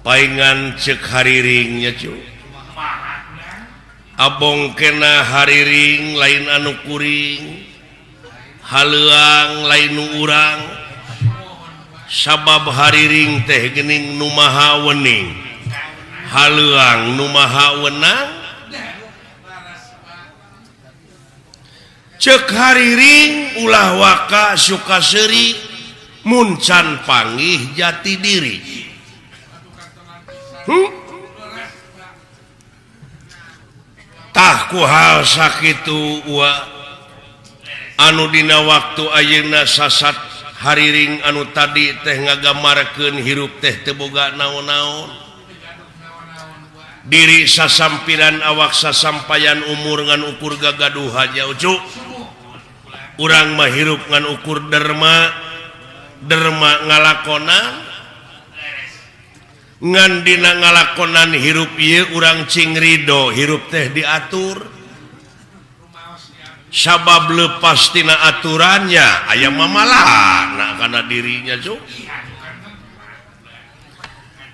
Paingan cek hariringnya cu. Abong kena hariring lain anu kuring, haleuang lain nu urang. Sabab hariring teh geuning nu maha wening, haleuang nu maha wenang. Cek hariring ulah waka suka seuri mun can panggih jati diri. Tah ku hal sakitu wa anu dina waktu ayeuna sasat hariring anu tadi teh ngagamarkeun hirup teh teu boga naon-naon. Diri sasampiran awak sasampayan umur ngan ukur gagaduhan nya ucu. Urang mah hirup ngan ukur derma, derma ngalakonan. Ngan dina ngalakonan hirup ieu urang cing ridho hirup teh diatur. Sabab lepas tina aturannya aya mamalana kana dirinya cu.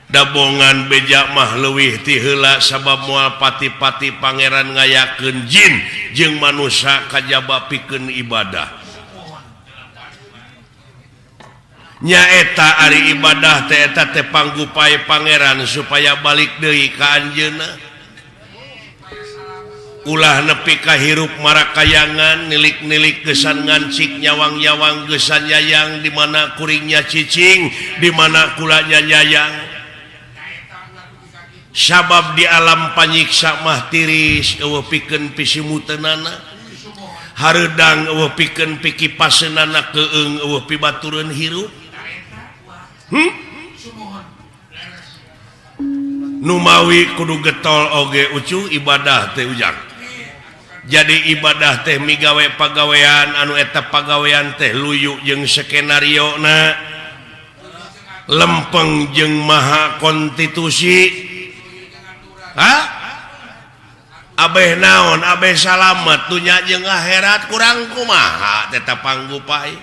Dabongan beja mah leuwih ti heula sabab moal pati-pati pangeran ngayakeun jin jeung manusia kajaba pikeun ibadah. Nyaeta ari ibadah teh eta teh panggupai pangeran supaya balik deui ka anjeunna. Ulah nepi ka hirup marakayangan nilik-nilik gesan ngancik nyawang-nyawang gesan nyayang di mana kuringnya cicing di mana kulanya nyayang. Sabab di alam panyiksa mah tiris eueuh pikeun pisimuteunana, hareudang eueuh pikeun pikipaseunana, keung eueuh pibatureun hirup. Numawi kudu getol oge ucu ibadah teh ujang. Jadi ibadah teh migawe pagawean anu eta pagawean teh luyu jeung skenario na, lempeng jeung maha konstitusi. Hah? Abeh naon, abeh salamet dunya jeung akhirat kurang kumaha tetap panggupai.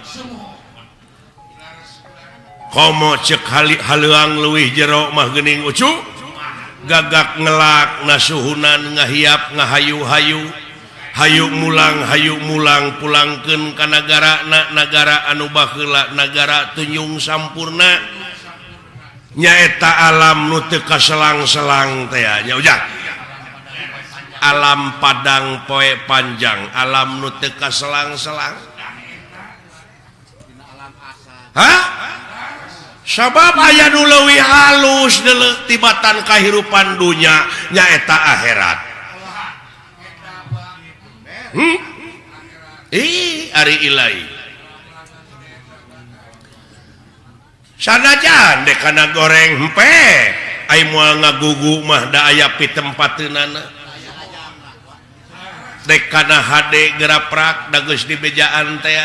Komo cek haleuang leuwih jero mah geuning ucu. Gagak ngelak nasuhunan ngahiap ngahayu-hayu. Hayu mulang pulangkeun ka nagarana, nagara anu baheula, nagara tunjung sampurna. Nyaeta alam nu teu kaselang-selang teh nya ujang. Alam padang poe panjang, alam nu teu kaselang-selang. Hah? Sabab aya nu leuwih halus deuleu tibatan kahirupan dunya nyaeta akhirat. Ih, ari ilahi. Sanajan dek kana goreng hempe, ai moal ngagugu mah da aya pitempateunana. Dek kana hade geraprak da geus dibejaan teh.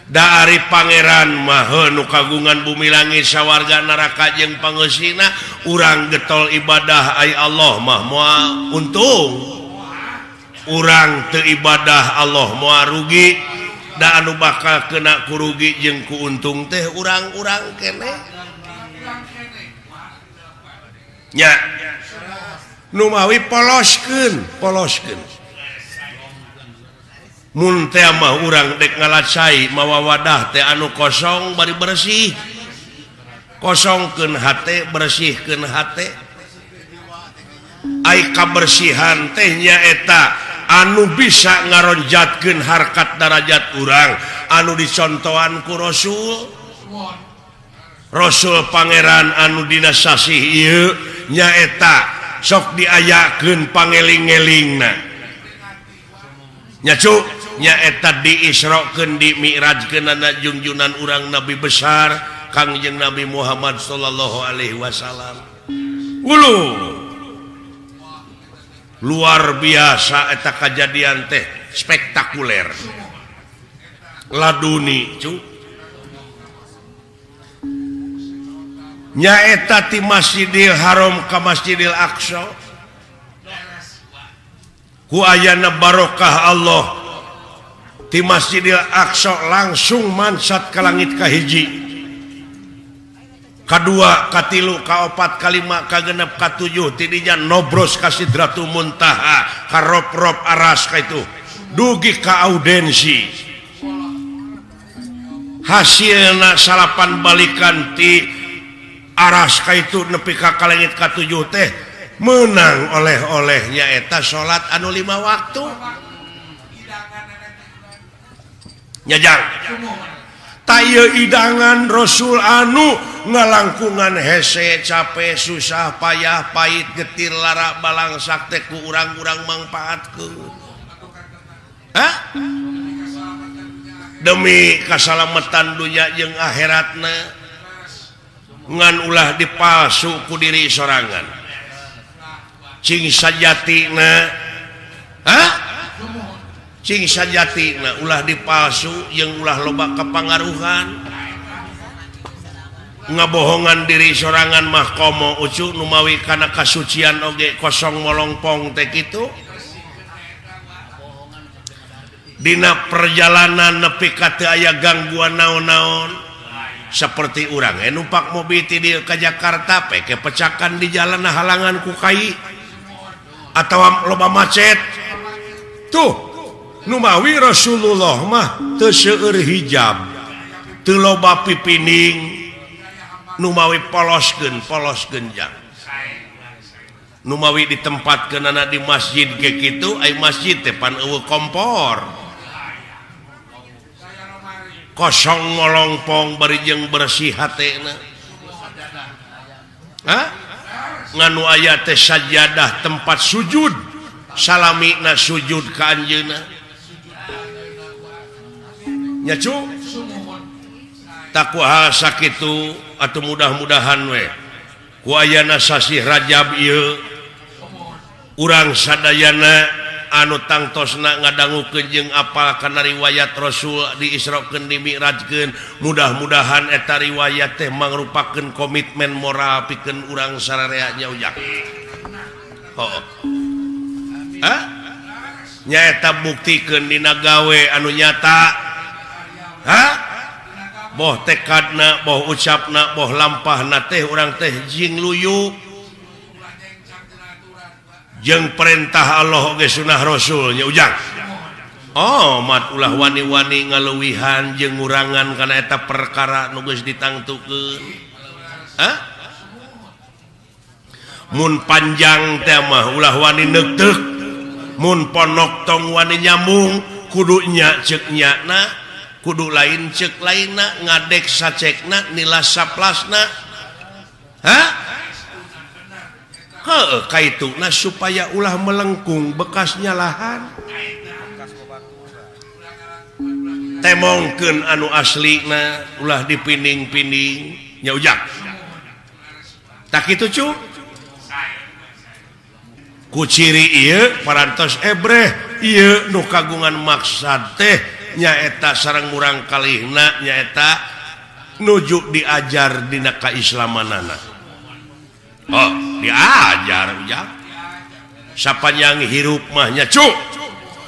Da ari pangeran mah nu kagungan bumi langit sawarga neraka jeung pangeusina, urang getol ibadah ai Allah mah moal untung. Urang teu ibadah Allah moal rugi. Da anu bakal kena kurugi jeung kuuntung teh urang-urang keneh. Nya numawi poloskeun, poloskeun. Mun teh mah urang dek ngalacai mawa wadah teh anu kosong bari bersih. Kosongkeun hate, bersihkeun hate. Ai kabersihan teh nyaeta anu bisa ngaronjatkeun harkat darajat urang anu dicontohan ku Rasul. Rasul pangeran anu dina sasih ieu nyaeta sok diayakeun pangeling-elingna. Nya cu nyaeta diisrokeun dimi'rajkeunana junjunan urang nabi besar Kangjeng Nabi Muhammad sallallahu alaihi wasallam. Ulu luar biasa eta kajadian teh spektakuler laduni cu. Nyaeta ti Masjidil Haram ka Masjidil Aqsa ku ayana barokah Allah ti Masjidil Aqsa langsung mansat ka langit kahiji. Kadua, katilu, kaopat, kalima, kagenep, katujuh, tidinya nobros ka Sidratul Muntaha, ka rop-rop aras ka itu. Dugi ka audensi. Hasilna salapan balikan ti aras ka itu nepi ka kalengit katujuh teh menang oleh-olehnya eta salat anu 5 waktu. Nyajang. Taya idangan Rasul anu ngalangkungan hese capek susah payah pahit getir lara balangsak teh ku urang-urang mangpaatkeun. Hah? Demi kasalamatan dunya jeung akhiratna ngan ulah dipalsu ku diri sorangan. Cing sajatina, hah? Cing sajatina ulah dipalsu jeung ulah loba kepangaruhan. Ngabohongan diri sorangan mah komo ucu numawi kana kasucian oge kosong molongpong teh kitu. Dina perjalanan nepi ka teu aya gangguan naon-naon seperti urang numpak mobil ti dieu ka Jakarta peke pecakan di jalan halangan ku kai atawa loba macet tuh numawi Rasulullah mah teu seueur hijab teu loba pipining numawi poloskeun polos genjang numawi ditempatkeunana di masjid ge kitu ai masjid teh pan eueuh kompor kosong ngolongpong bari jeung bersih hatena. Hah? Nganu aya teh sajadah tempat sujud salamina sujud ka anjeunna. Nya cu? Takwa sakitu atuh mudah-mudahan we ku ayana sasih Rajab ieu urang sadayana anu tangtosna ngadangukeun jeung apal kana riwayat Rasul diisrokeun dimi'rajkeun mudah-mudahan eta riwayat teh mangrupakeun komitmen moral pikeun urang sararea nya ujang. Heuh. Hah? Nyaeta buktikeun dina gawe anu nyata. Hah? Boh tekadna, boh ucapna, boh lampahna teh urang teh jing luyu jeung perintah Allah oge sunah Rasul nya ujang. Oh, mat ulah wani-wani ngaluwihan jeung ngurangan kana eta perkara nu geus ditangtukeun. Hah? Mun panjang teh mah ulah wani neukteuk, mun ponok tong wani nyambung, kudu nya ceuk nyana, kudu lain ceuk lainna, ngadek sacekna, nilas saplasna. Hah? Heuh, kaituna supaya ulah melengkung bekasnya lahan. Temongkeun anu aslina ulah dipinding-pinding nya ujang. Tak kitu cu? Ku ciri ieu parantos ebreh ieu nu kagungan maksad teh nyaeta sareng murang kalihna nyaeta nuju diajar dina kaislamanana. Oh, diajar ujang. Sapanjang hirup mah nya cu.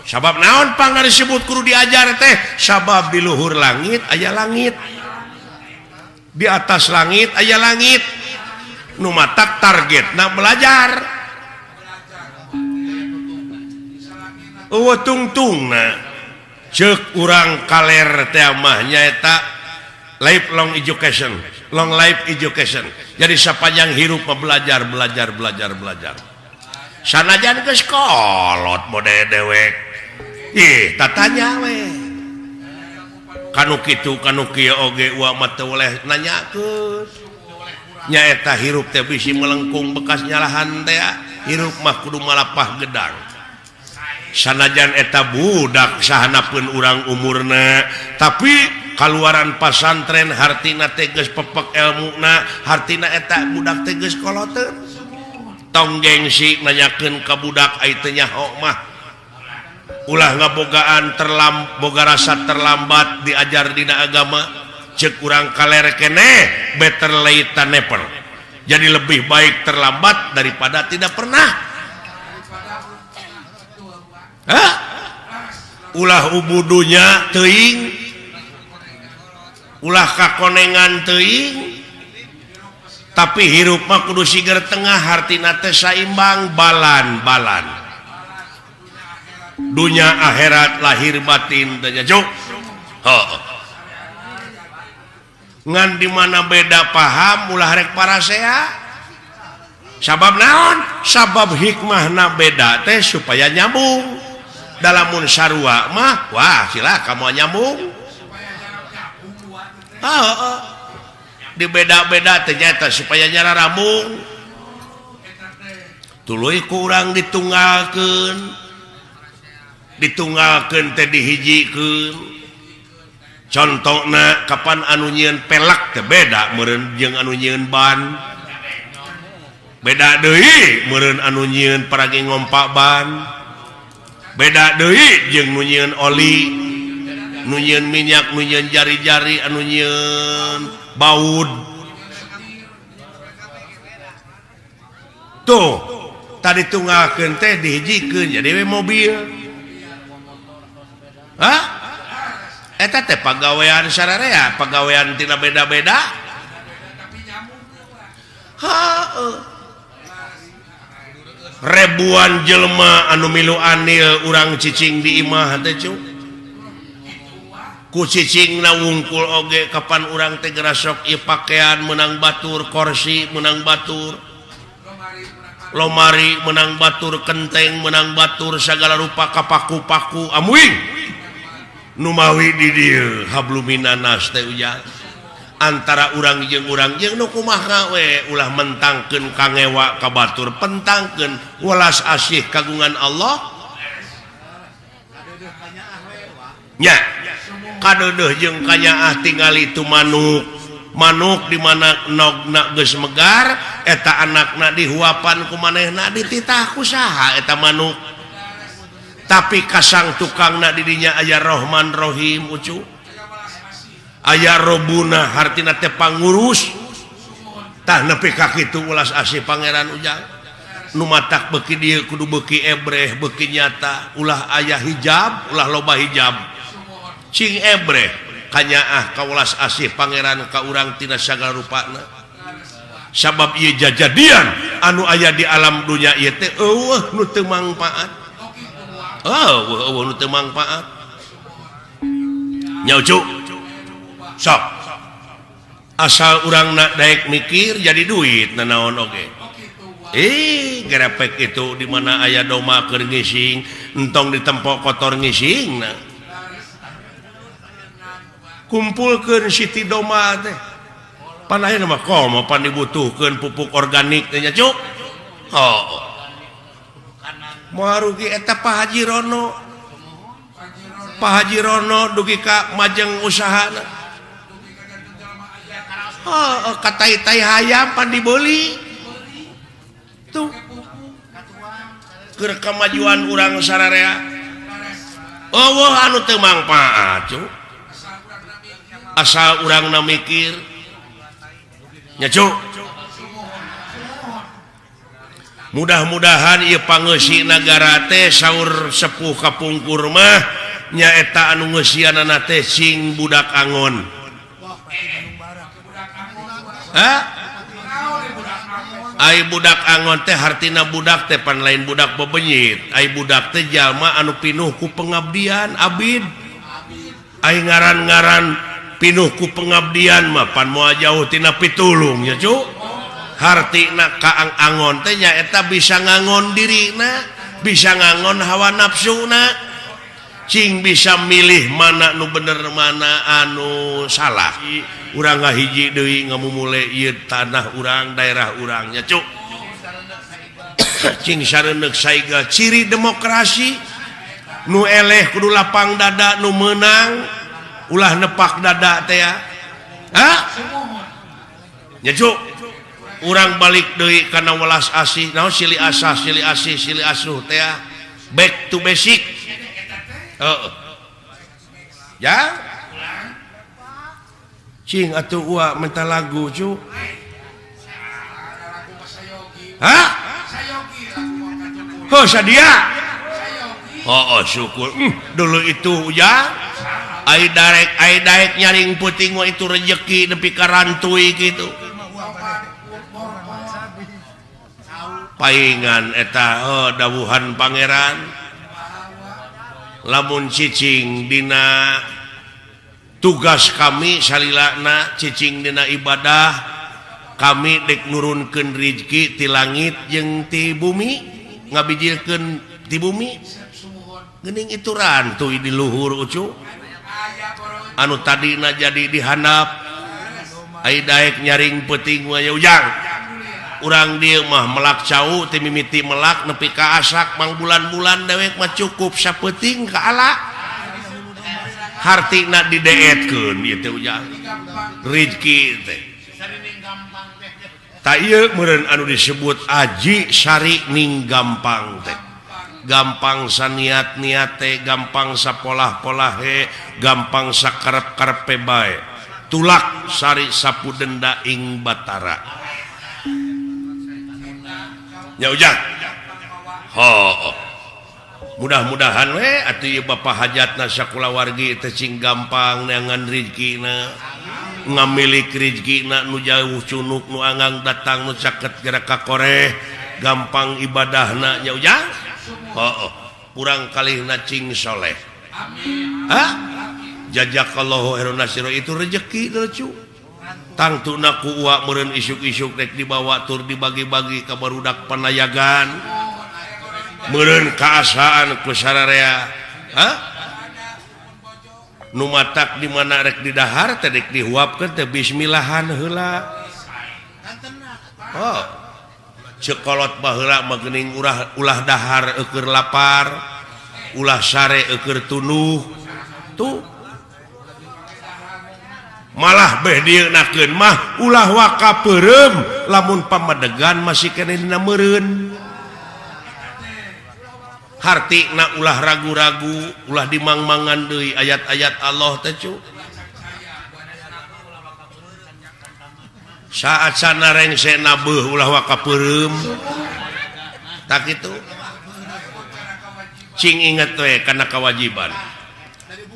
Sabab naon pangna disebut kudu diajar teh? Sabab di luhur langit aya langit. Di atas langit aya langit. Nu matak targetna belajar. Eueuh tungtungna ceuk urang kaler teh mah nyaeta lifelong education, long life education. Jadi sapanjang hirup mah belajar, belajar, belajar, belajar. Sanajan geus kolot mode dewek. Ih, tatanya we. Kanu kitu kanu kieu oge uwa mah teu boleh nanyakeun. Nyaeta hirup teh bisi melengkung bekas nyalahan teh, hirup mah kudu malapah gedang. Sanajan eta budak sahanapeun urang umurna, tapi kaluaran pasantren hartina teh geus pepek elmuna, hartina eta budak teh geus koloteun. Tong gengsi nanyakeun ka budak ai teu nyaho mah. Ulah ngabogaan boga rasa terlambat diajar dina agama, ceuk urang kaler keneh better late than never. Jadi lebih baik terlambat daripada tidak pernah. Hah? Ulah ubudunya teuing, ulah kakonengan teuing, Tapi hirup mah kudu siger tengah hartina teh saimbang balan-balan. Dunya akhirat lahir batin teh nya heuh. Ngan di mana beda paham ulah rek parasea. Sabab naon? Sabab hikmahna beda teh supaya nyambung. Dalamun sarua mah wah silakan mau nyambung. Heeh. Dibeda-beda ternyata supaya nyara rambung. Tuluy ku urang ditunggalkeun. Ditunggalkeun teh dihijikeun. Contona kapan anu nyieun pelak teh beda meureun jeung anu nyieun ban. Beda deui meureun anu nyieun paragi ngompak ban. Beda deui jeung nu nyieun oli, nu nyieun minyak, nu nyieun jari-jari, anu nyieun baud. Tuh, tadi tunggalkeun teh dihijikeun jadi we mobil. Hah? Eta teh pagawean sararea, pagawean tina beda-beda. Heuh. Ribuan jelema anu milu anil urang cicing di imah teh cu. Ku cicingna wungkul oge kapan urang teh gerasok ieu pakaian menang batur, kursi menang batur, lomari menang batur, kenteng menang batur, sagala rupa kapaku-paku amuing. Nu mawi di dieu habluminanas teh ujang. Antara urang jeung nu kumaha we ulah mentangkeun kangewa ka batur, pentangkeun welas asih kagungan Allah. Nya kadeudeuh jeung kanyaah tingali tu manuk. Manuk di mana nogna geus megar eta anakna dihuapan ku manehna dititah ku saha eta manuk. Tapi kasang tukangna di dinya aya Rahman Rahim ucu. Aya robuna hartina teh pangurus. Tah nepi ka kitu ulas asih pangeran ujang. Nu matak beuki dieu kudu beuki ebreh beuki nyata, ulah aya hijab, ulah loba hijab. Cing ebreh kanyaah ka ulas asih pangeran ka urang tina sagala rupana. Sabab ieu jajadian anu aya di alam dunya ieu teh eueuh nu teu mangpaat. Eueuh eueuh nu teu mangpaat. Nya ucu. Sok. Asal urang nak daek mikir jadi duit nanaon oge. Gerepek itu di mana aya doma keur ngising, entong ditempok kotor ngising na. Kumpulkeun siti doma teh. Pan ayeuna mah komo pan dibutuhkeun pupuk organik teh nya cuk. Oh. Moal rugi eta Pak Haji Rono. Pak Haji Rono dugi ka majeng usahana. Oh, katai-tai hayam pan dibeli. Tuh. Keur kamajuan urang sararea. Eueuh anu teu mangpaat, cuk. Asal urangna mikir. Nya cuk. Mudah-mudahan ieu pangeusi nagara teh saur sepuh kapungkur mah nyaeta anu ngeusianana teh sing budak angon. Hah? Ai budak angon teh hartina budak teh pan lain budak bebenyit. Ai budak teh jalma anu pinuh ku pengabdian abid. Ai ngaran-ngaran pinuh ku pengabdian mah pan moal jauh tina pitulung nya cu. Hartina ka angon teh nyaeta bisa ngangon dirina, bisa ngangon hawa nafsuna. Cing bisa milih mana nu bener mana anu salah. Urang ngahiji deui ngamumule ieu tanah urang, daerah urang nya cuk. Cing sareundeuk saiga ciri demokrasi nu eleh kudu lapang dada nu meunang ulah nepak dada teh ya. Hah? Nya cuk. Urang balik deui kana welas asih, naon silih asah, silih asih, silih asuh teh ya. Back to basic. Heeh. Ya? Cing atuh ua minta lagu cu. Hah? Oh sadia. Oh, oh syukur. Dulu itu ya. Ai darek nyaring puting mah itu rejeki nepi ka rantui gitu. Paingan eta oh, dawuhan pangeran lamun cicing dina tugas kami salilana cicing dina ibadah kami dek nurunkeun rizki ti langit jeung ti bumi ngabijilkeun ti bumi geuning itu rantuy di luhur ucu anu tadina jadi dihandap ai daek nyaring peuting mah ujang urang dieu mah melak cau ti mimiti melak nepi ka asak mang bulan-bulan dewek mah cukup sapeuting ka ala hartina dideetkeun ieu teh ujang rizki teh ta ieu meureun anu disebut aji sari ning gampang teh gampang saniat-niat teh gampang sapolah-polahe gampang sakarep-karepe bae tulak sari sapu denda ing batara nya ujang ho mudah-mudahan we atuh ieu bapa hajatna sakulawargi teh cing gampang neangan rizkina ngamilik rizkina nu jauh cunuk nu anggang datang nu caket gerak ka koreh gampang ibadahna nya ujang ho kurang kalihna cing soleh amin ha jazakallahu khairan nasiro itu rezeki lucu tangtuna ku uak meureun isuk-isuk rek dibawa tur dibagi-bagi ka barudak panayagan meureun kaasaan ku sararea ha nu matak di mana rek didahar teh rek dihuapkeun teh bismillahan heula oh cekolot baheula mah geuning ulah dahar eueur lapar ulah sare eueur tunuh tuh malah beh dieunakeun mah ulah waka peureum lamun pamadegan masih keneh dina meureun hartina ulah ragu-ragu ulah dimangmangan deui ayat-ayat Allah teh cu saat sana rengse nabeuh ulah waka peureum tak kitu cing inget we kana kewajiban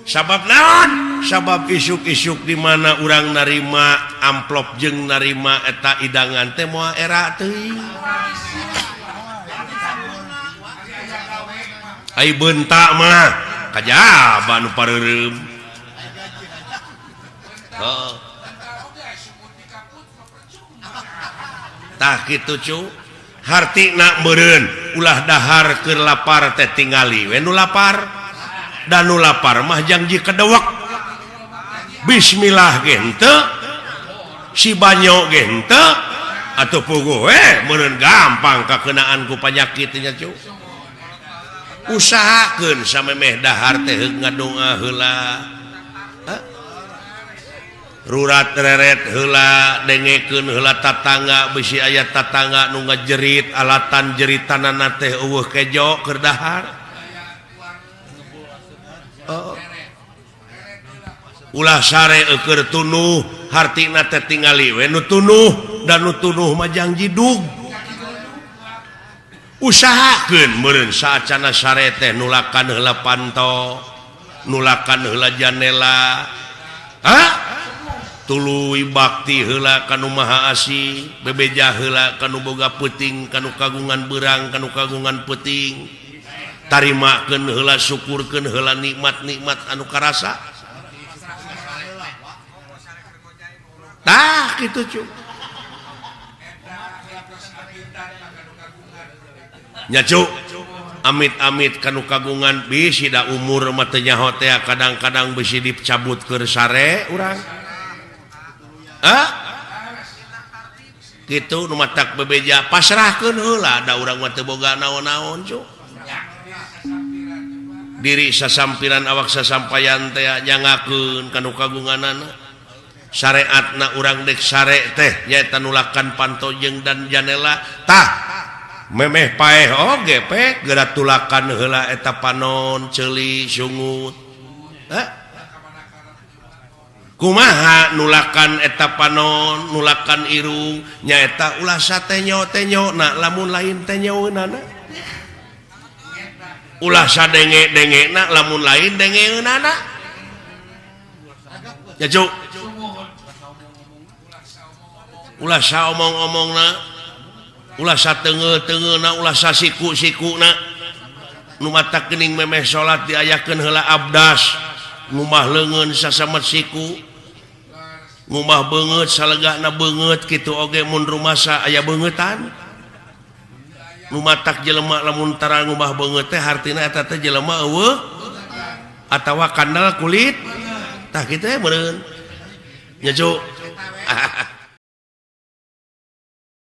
sabab naon sabab isuk-isuk di mana urang narima amplop jeung narima eta idangan teh moal era teuing ai beunta mah kajaba nu pareureum heuh tah kitu cu hartina meureun ulah dahar keur lapar teh tingali we nu lapar dan nu lapar mah jangji kedewek bismillah ge henteu si banyo ge henteu atuh puguh we meureun gampang kakeunaan ku panyakit nya cu usahakeun samemeh dahar teh heug ngadoa heula rurat reret heula dengekeun heula tatangga bisi aya tatangga nu ngajerit alatan jeritanana teh eueuh kejo keur dahar oh. Ulah sare eueur tunuh hartina teh tingali we nu tunuh dan nu tunuh mah jangji dug usahakeun meureun saacana sare teh nulakan heula panto nulakan heula janela ha tuluy bakti heula ka nu maha asih bebeja heula ka nu boga peuting ka nu kagungan beurang ka nu kagungan peuting tarimakeun heula syukurkeun heula nikmat-nikmat anu karasa tah kitu cu nya cu amit-amit kanu kagungan bisi da umur mah teu nyaho teh kadang-kadang bisi dicabut keur sare urang ah kitu nu matak bebeja pasrahkeun heula da urang mah teu boga naon-naon cu diri sasampiran awak sasampayan teh nyangakeun kanu kagunganana syariatna urang dek sare teh nyaeta nulakan panto jeung dan janela tah memeh paeh oge pe geura tulakan heula eta panon ceuli sungut ha kumaha nulakan eta panon nulakan irung nyaeta ulah satenyo-tenyo na lamun lain tenyoeunana ulah sadenge-dengena lamun lain dengeunana ya cuk Ulah saomong-omongna, ulah sateungeul-teungeulna, ulah sasiku-sikuna. Nu matak geuning memeh salat diayakeun heula abdas, ngumah leungeun sasamet siku, ngumah beungeut salegana beungeut kitu oge mun rumasa aya beungeutan. Nu matak jelema lamun tara ngumah beungeut teh hartina eta teh jelema eueuh atawa kandal kulit. Tah kitu meureun. Nya Cu.